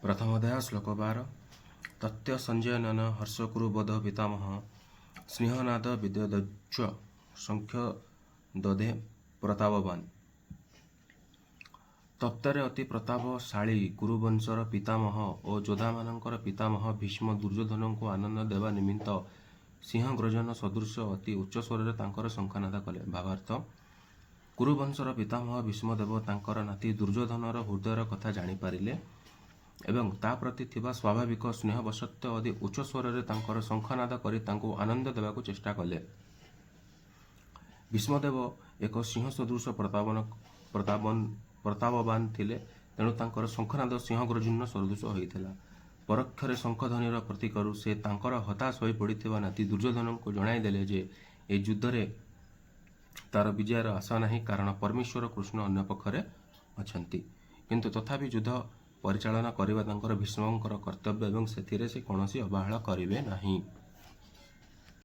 ପ୍ରଥମ ଅଧ୍ୟାୟ, ଶ୍ଲୋକ 12। ତତ୍ୟ ସଞ୍ଜୟନନ ହର୍ଷ କୁରୁବଧ ପିତାମହ ସିଂହନାଦ ବିଦଧ୍ୱ ଶଙ୍ଖ ଦଧେ ପ୍ରତାପବାନ। ତତ୍ପରେ ଅତି ପ୍ରତାପଶାଳୀ କୁରୁବଂଶର ପିତାମହ ଓ ଯୋଦ୍ଧାମାନଙ୍କର ପିତାମହ ଭୀଷ୍ମ ଦୁର୍ଯ୍ୟୋଧନଙ୍କୁ ଆନନ୍ଦ ଦେବା ନିମିତ୍ତ ସିଂହ ଗର୍ଜନ ସଦୃଶ ଅତି ଉଚ୍ଚସ୍ୱରରେ ତାଙ୍କର ଶଙ୍ଖନାଦ କଲେ। ଭାବାର୍ଥ, କୁରୁବଂଶର ପିତାମହ ଭୀଷ୍ମଦେବ ତାଙ୍କର ନାତି ଦୁର୍ଯ୍ୟୋଧନର ହୃଦୟର କଥା ଜାଣିପାରିଲେ ଏବଂ ତା ପ୍ରତି ଥିବା ସ୍ୱାଭାବିକ ସ୍ନେହବଶତଃ ଅତି ଉଚ୍ଚ ସ୍ୱରରେ ତାଙ୍କର ଶଙ୍ଖନାଦ କରି ତାଙ୍କୁ ଆନନ୍ଦ ଦେବାକୁ ଚେଷ୍ଟା କଲେ। ଭୀଷ୍ମଦେବ ଏକ ସିଂହ ସଦୃଶ ପ୍ରତାପବାନ ଥିଲେ, ତେଣୁ ତାଙ୍କର ଶଙ୍ଖନାଦ ସିଂହ ଗର୍ଜନ ସଦୃଶ ହୋଇଥିଲା। ପରୋକ୍ଷରେ ଶଙ୍ଖଧ୍ୱନିର ପ୍ରତୀକରୁ ସେ ତାଙ୍କର ହତାଶ ହୋଇପଡ଼ିଥିବା ନାତି ଦୁର୍ଯ୍ୟୋଧନଙ୍କୁ ଜଣାଇଦେଲେ ଯେ ଏ ଯୁଦ୍ଧରେ ତାର ବିଜୟର ଆଶା ନାହିଁ, କାରଣ ପରମେଶ୍ୱର କୃଷ୍ଣ ଅନ୍ୟ ପକ୍ଷରେ ଅଛନ୍ତି। କିନ୍ତୁ ତଥାପି ଯୁଦ୍ଧ ପରିଚାଳନା କରିବା ତାଙ୍କର ଭୀଷ୍ମଙ୍କର କର୍ତ୍ତବ୍ୟ ଏବଂ ସେଥିରେ ସେ କୌଣସି ଅବହେଳା କରିବେ ନାହିଁ।